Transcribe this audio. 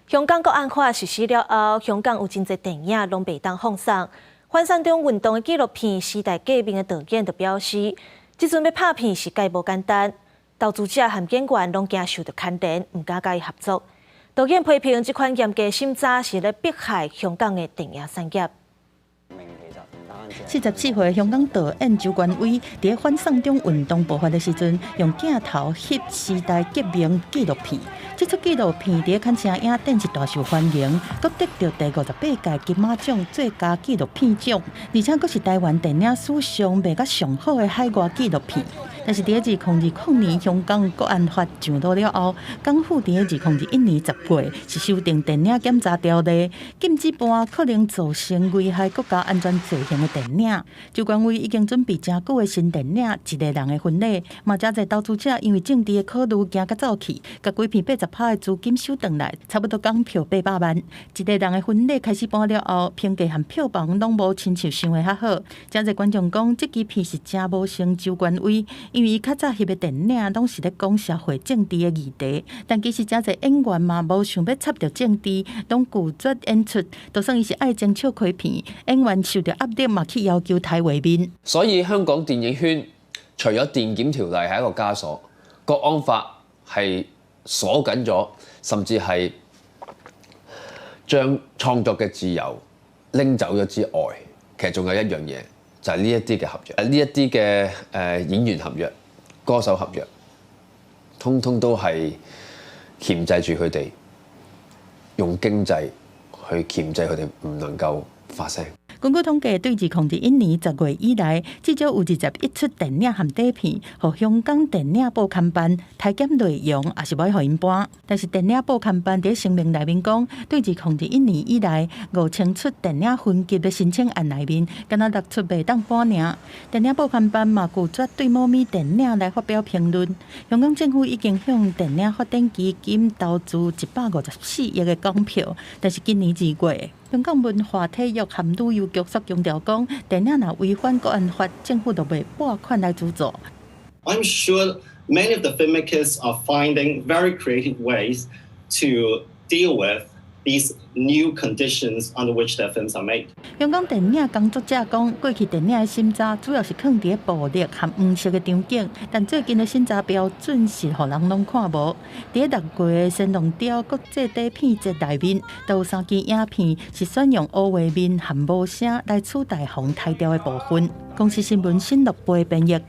香港國安法實施了後，香港有真濟電影攏袂當放送。反送中運動的紀錄片《時代革命》的導演就表示，這陣欲拍片是蓋無簡單，投資者和演員攏驚受著牽連，毋敢佮伊合作。導演批評這款嚴格審查是咧迫害香港的電影產業。44歲香港導演周冠威，佇反送中運動爆發的時陣，用鏡頭翕時代革命紀錄片。這齣紀錄片佇坎城影展是大受歡迎，閣得著第58屆金馬獎最佳紀錄片獎，而且閣是台灣電影史上賣甲上好的海外紀錄片。但是佇2020年香港國安法上路了後，港府佇2021年10月是修訂電影檢查條例，禁止播可能造成危害國家安全罪行的電影。周冠威已經準備誠久的新電影《一個人的婚禮》，嘛誠濟投資者因為政治的考慮驚甲走去，共規片80%的資金收轉來，差不多港票800萬。一個人的婚禮開始播了後，評價和票房攏無親像想的較好。誠濟觀眾講，這支片是誠無像周冠威，因為伊較早翕的電影攏是咧講社會政治的議題，但其實誠濟演員嘛無想欲插著政治，攏拒絕演出，就算伊是愛情笑虧片，演員受著壓力嘛去要求刣畫面。所以香港電影圈除咗電檢條例係一個枷鎖，國安法係鎖緊咗，甚至係將創作嘅自由拎走咗之外，其實仲有一樣嘢，就係呢一啲嘅合約，呢一啲嘅演員合約、歌手合約，通通都係鉗制住佢哋，用經濟去鉗制佢哋，唔能夠發聲。根據統計，對2021年10月以來，至少有21齣電影和短片，予香港電影報刊辦刣減內容，抑是無愛予𪜶播。但是電影報刊辦佇聲明內面講，對2021年以來5000齣電影分級的申請案內面，敢若六齣袂當播爾。電影報刊辦嘛拒絕對某物電影來發表評論。香港政府已經向電影發展基金投資154億的港票，但是今年2月，香港文化體育和旅遊局煞強調講，電影若違反國安法，政府就袂撥款來資助。 I'm sure many of the filmmakers are finding very creative ways to deal with these new conditions under which their films are made. 香港電影工作者講，過去電影的審查主要是囥佇咧暴力和黃色的場景，但最近的審查標準是予人攏看無。佇6月的霰龍雕國際短片節內面，都有三支影片是選用烏畫面和無聲來取代予刣掉的部分。公視新聞新錄播編譯。